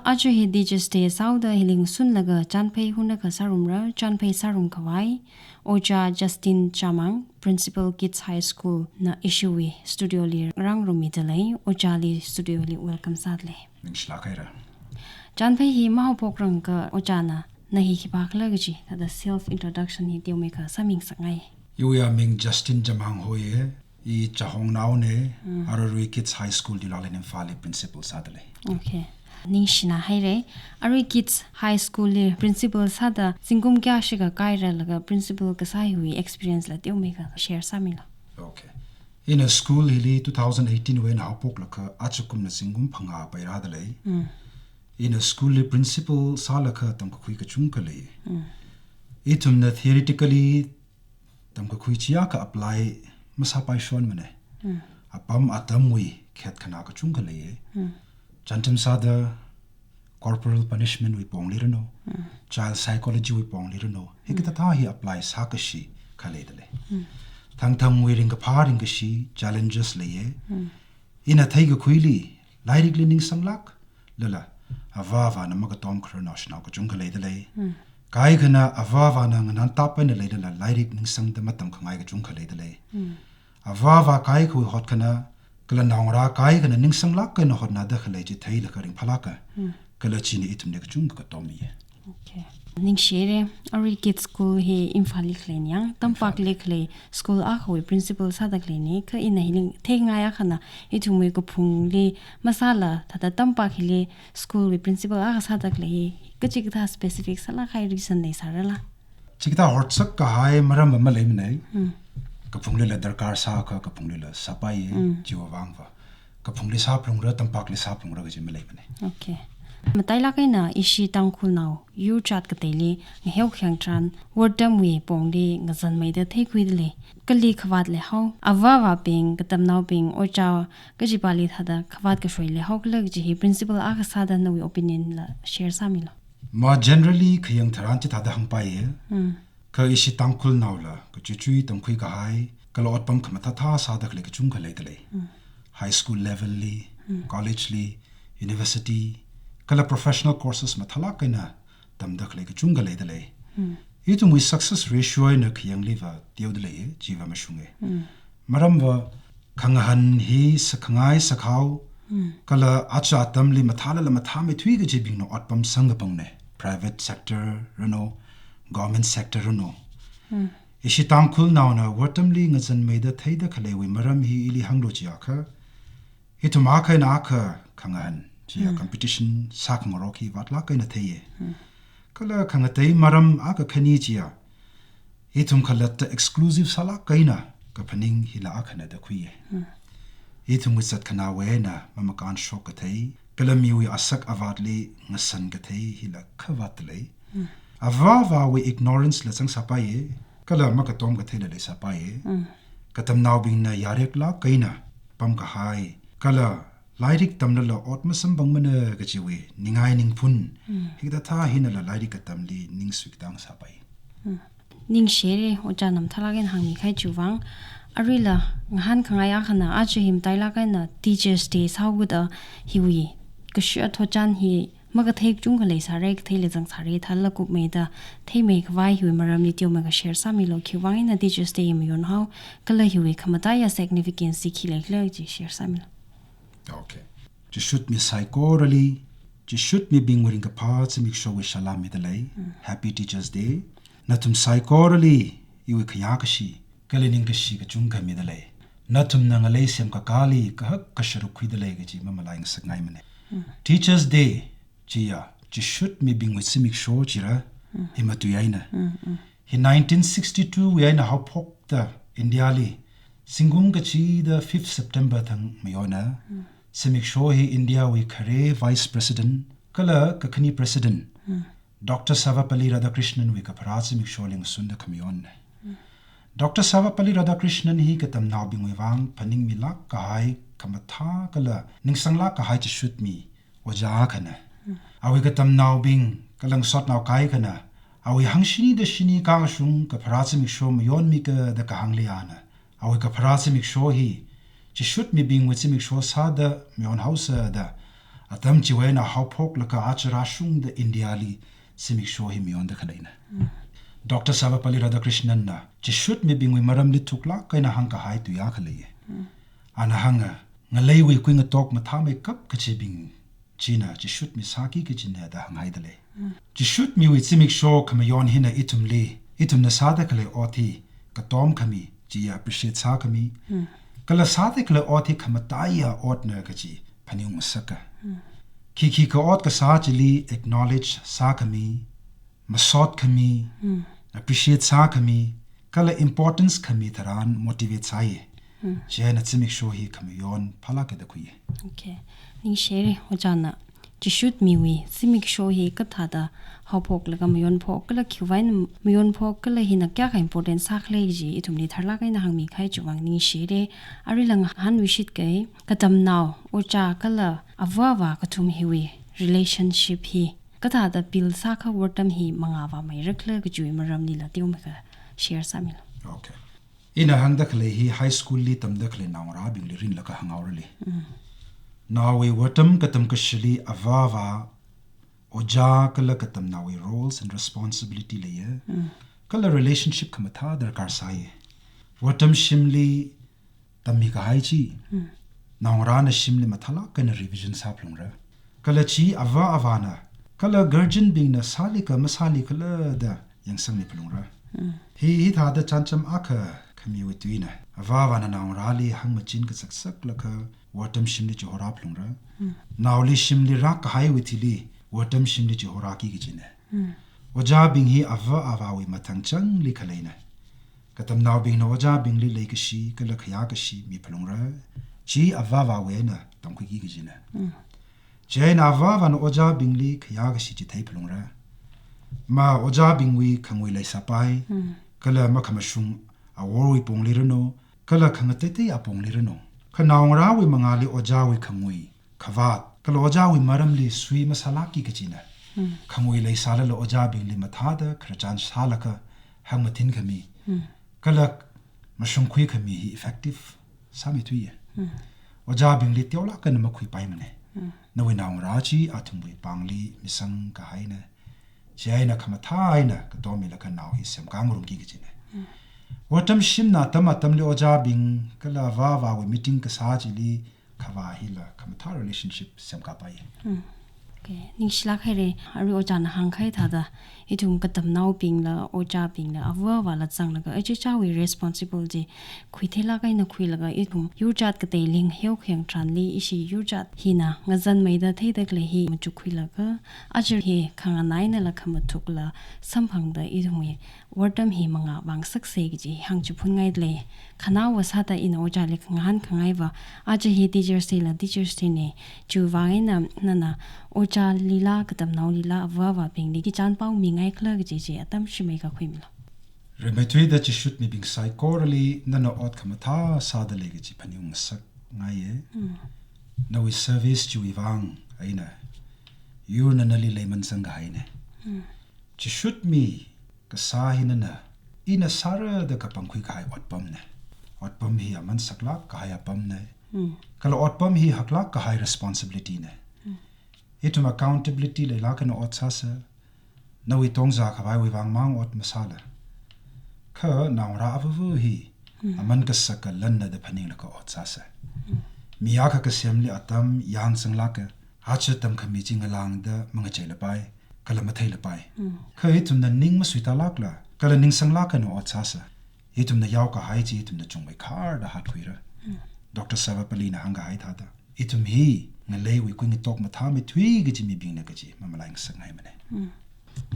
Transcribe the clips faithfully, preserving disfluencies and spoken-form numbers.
Aja hi Teachers' Day sāhaoda hili ngasunlaga chānphei hunakha sārumra, chānphei sārum khavai Ojā Justin Chamang, Principal, Kids High School na ishiwui studio li rāngarummi dalei. Ojāli studio li welcome sādalei. Ningshilāk haira. Chānphei hi mahaophokrangakha Ojāna na hi khipākhala kaji thāda self introduction hi teomeikha sāmingasakngai. Iwui aming Justin Chamang hoiya, i Chahongnaona, Mm. Ararui Kids High School Diulale Nimphal li principal sādalei. Okay. Ningshina haira. Arui Kids High School li principal sāda zingkum kayākha shikha kairalaga principal kasā hiwui experience la teomeikha share sāmilu. Okay. Ina school hili two thousand eighteen wui eina haophoklaga ajakumna zingkum phangā pairādalei. Mm. Ina school li principal sālaga tamkakhui kachungkha lei. Mm. Ithumna theoretically tamkakhui chiakha apply masāpaishonmana. Mm. Apam atamwui khet khana kachungkha leiya. Mm. Chānjam sāda corporal punishment wui pongli ranu, Mm. child psychology wui pongli ranu, hikathāthā hi apply sākashi khalei dalei. Mm. Thangthangwui ringkaphā ringkashi challenges leiya. Mm. Ina theikakhuili, lairikli ningsanglāklala, avā-avāna makatom khararnao shanao kachungkha leidalei. Mm. Kaikhana avā-avāna nganāntap eina leilala, lairik ningsangda matamkhangai kachungkha leidalei. Mm. Avā-avā kaikhawui hotkhana, kala naongarā kaikhana ningsanglāk eina hotnada khalei chi theilaga ringphālāka, Mm. kala china ithumli kachungkha katommiya. Okay. Ningshire, arui Kids School hi Imphalli khaleina, Tampakli khalei school akhawui principal sāda khaleina, kha ina hili theingai akhana, ithumwui kaphungli masāla, thāda Tampak hili school wui principal akha sāda khalei hi, kachikathā specific sālāk kahai reason leisārala? Chikathā horsak kahai maram va maleimana. Mm. Kaphunglila darkar sākha, kaphunglila sāpai, Mm. chiwui vang va. Kaphungli sāphalungra, Tampakli sāphalungra kaji maleimana. Okay. Matailāk eina ishi Tangkhulnao yurchāt kateili ngaheo khayang tharan, wortamwui pongli ngazanmeida theikhuidalei. Kali khavāt leihao, avā-avābing, katamnaobing, ojā kachipāli thāda khavāt kashoi leihaokhala kaji hi principal akha sāda nawui opinion la share sāmilu. Ma generally khayang tharan chithāda hāngpaiya. Mm. Kha ishi Tangkhulnaola, kachuichui tamkhui kahai, kala otpam khamathāthā sāda khalei kachungkha leidalei. Mm. High school level li, Mm. college li, university, kala professional courses mathālāk eina tamda khalei kachungkha leidalei. Mm. Ithumwui success ratio eina khayangliva teodaleiya, chiva mashunga. Mm. Maram va khangahān hi sakhangai sakhao, Mm. kala aja atamli mathālala mathāmeithui kajibingna otpam samkaphangna, private sector ranu, government sector ranu. Mm. Ishi Tangkhulnaona wortamli ngazanmeida theida khaleiwui maram hi ili hānglu chiakha, ithum akha eina akha khangahān chiya Mm. competition sākhangarok hi vātlāk eina theiya. Mm. Kala khangatei maram akha khani chiya, ithum khalatta exclusive sālāk eina kaphaning hila akhana da khuiya. Mm. Ithumwui zatkhanāwui eina mamakānshok kathei, kala miwui asak avātli ngasan kathei hila khavāt lei. Mm. Avā-avāwui ignorance la zangsāpaiya, kala makatom katheila leisāpaiya. Mm. Katamnaobingna yareklāk eina pamkahai, kala lairik tamlala ot masamphangmana kajiwui ningai ningphun, Mm. hikathāthā hinala lairik katamli ningsui katang sāpai. Mm. Ningshire, ojāna mathālāk eina hāngmi kahai chiwui vang. Aruila ngahānkhangai akhana, aja hi matailāk eina Teachers' Day sāhaoda hiwui kashu athotchan hi makathei kachungkha leisāra, katheila zangsāra, thālala kupmeida theimei khavai hiwui maramli teomeikha share sāmilu, khiwui vang eina Teachers' Day hi mayonhao, kala hiwui khamataiya significance chi khi leikhala chi share sāmilu. Okay. Chishutmi saikorali, chishutmibingwui ringkaphā zimikshowui salām midalei. Mm. Happy Teachers' Day. Nathum saikorali iwui khayākashi, kala ningkashi kachungkha midalei. Nathumna ngalei semkakāli kahak kasharuk khuidalei kaji mamalai ngasakngaimana. Mm. Teachers' Day chiya, chishutmibingwui zimiksho chira, Mm. hi matui eina. Mm, mm. Hi nineteen sixty-two wui eina haophokta India li, zingkum kachida fifth September thang mayona, Mm. zimiksho hi India wui khare Vice President, kala kakhane President, Mm. Doctor Sarvepalli Radhakrishnan wui kapharā zimiksholi ngasunda khamayonna. Mm. Doctor Sarvepalli Radhakrishnan hi katamnaobingwui vang phaningmilāk kahai, khamathā kala ningsanglāk kahai chishutmi ojā akhana. Mm. Awui katamnaobing, kala ngasotnao kaikhana, awui hāng shinida shini kashung kapharā zimiksho mayonmika da kahāngli ana, awui kapharā zimiksho hi chishutmibingwui zimiksho sāda mayonhaosa da, Atam chiwui eina haophoklaga aja rāshungda India li zimiksho hi mayonda khaleina. Doctor Sarvepalli Radhakrishnan na chishut mibingwui maramli thuklāk eina hāngkahai tui akha leiya. Ana hānga, ngaleiwui kuingatok mathāmeikap kachibing china chishut mi sāki kajina da hānghaida lei. Chishut miwui zimiksho khamayon hina ithumli, ithumna sāda khalei ot hi katom khami, chiya appreciate sākhami. Kala sāda khalei ot hi khamataiya otna kaji phaningungasaka. Khikhi ka ot kasā chili acknowledge sākhami, masot khami, appreciate sākhami, kala importance khami tharan motivate sāya. Chieina zimiksho hi khamayon phālāka da khuiya. Okay. Ningshire, ojāna chishut miwui zimiksho hi kathāda haophoklaga mayonphok, kala khiwui eina mayonphok, kala hina kayākha important sākhala kaji ithumli tharlāk eina hāngmikahai chiwui vang ningshire. Aruila ngahānluishit kahai, katamnao, ojā kala avā avā kathum hiwui relationship hi kathāda build sākha otram hi mangā vāmeirakhala kajiwui maramlila teomeikha share sāmilu. Okay. Ina hāngda khalei hi high school li tamda khalei naongarābingli rinlaga hānghaora lei. Naowui otram katam kashili avā avā, ojā kala katamnaowui roles and responsibility leiya. Kala relationship khamathā darkar sāya. Otram shimli tammi kahai chi, naongarāna shimli mathālāk eina revision sāphalungra. Kala chi avā avāna, kala guardian bingna sālikha masālikhala da yangsangmiphalungra. Hi, hithāda chānjam akha khamiwui tuina, avā avāna naongarāli hāngmachin kasaksaklaga otram shimli chihorāphalungra. Naoli shimli rākahaiwui thili otram shimli chihorāki kajina. Ojābing hi avā avāwui mathangchangli khaleina. Katamnaobingna ojābingli leikashi kala khayākashi miphalungra. Chi avā avāwui eina tamkhuiki kajina. Chieina avā avāna ojābingli khayākashi chitheiphalungra. Ma ojābingwui khangui leisāpai, kala makhamashung aworwui pongli ranu, kala khangateitei apongli ranu. Kha naongarāwui mangāli ojāwui khangui, khavāt, kala ojāwui maramli sui masālākki kajina. Khangui leisālala ojābingli mathāda khararchan sālaga hāngmathin khami, kala mashungkhui khami hi effective sāmeithuiya. Ojābingli teolāk eina makhuipaimana. Nawui naongarā chi athumwui pāngli misang kahaina. Chieina khamathā eina katom milaga nao hi semkāngarumki kajina. Otram shimna atam atamli ojābing kala avā avāwui meeting kasā chili khavā hila khamathā relationship semkāpai. Okay, ningshilāk haira, arui ojāna hāngkahai thāda, ithum katamnaobingla, ojābingla, avā avāla zanglaga, achichāwui responsible chi khuitheilāk eina khuilaga, ithum yurjāt katei ling heo khayang tharanli, ishi yurjāt hina ngazanmeida theida khalei hi machukkhuilaga, aja hi khanganai einala khamathukla samphangda ithumwui otram hi mangā vāngasaksa kaji hāngchiphunngaida lei. Khanaowa sāda ina ojāli ngahānkangaiva, aja hi Teachers' Day la Teachers' Day na, chiwui vang eina nana ojālila, katamnaolila, avā avābingli kichan pao mingaikhala kaji chi atam shimei kakhuimilu. Rimeithuida chishut mibing saikorali nana ot khamathā sāda lei kaji phaningungasakngaiya. Nawui service chiwui vang eina yurna nali leiman sangkahaina. Chishut mi kasā hi nana, ina sāra da kapangkhui kahai otpamna. Otpam hi aman saklāk kahai apamna. Kala otpam hi haklāk kahai responsibility na. Ithum accountability leilāk eina ot sāsa, nawui tongza khavaiwui vang mang ot masāla. Kha naongarā avava hi, aman kasaka lanna da phaninglaga ot sāsa. Mi akha kasemli atam yāng zanglāka, aja tamkhami chi ngalāngda mangacheilapai, kala matheilapai. Kha ithumna ning masuitālākla, kala ningsanglāk eina ot sāsa. Ithumna yaokahai chi ithumna chungmeikharda hatkhuira. Doctor Sarvepallina hāngkahai thāda, ithum hi ngaleiwui kuingatok mathāmeithui kaji mibingna kaji mamalaingasakngaimana.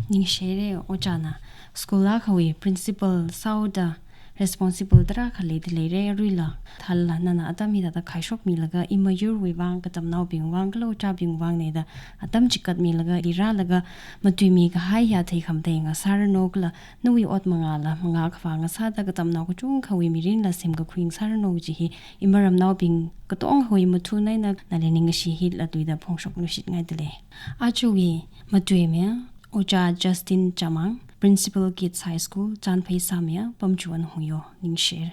Ningshire, ojāna school akhawui principal sāhaoda responsible tarākha leida leira, aruila thālala nana atam hithāda khaishokmilaga imayurwui vang, katamnaobing vang, kala ojābing vang na da atam chikatmilaga, irālaga matuimi kahai hi athei khamatei ngasāranu, kala nawui ot mangāla mangā khavā ngasāda katamnao kachungkhawui mirinla semkakhui ngasāranu kaji hi imaramnaobing katonga hoi mathun eina nali ningkashi hitla tuida phongshokluishitngaida lei. Ajawui matuimi, Ojā Justin Chamang, Principal Kids High School, Chanphei Samya, Pamchuan Hungyo, ningshire.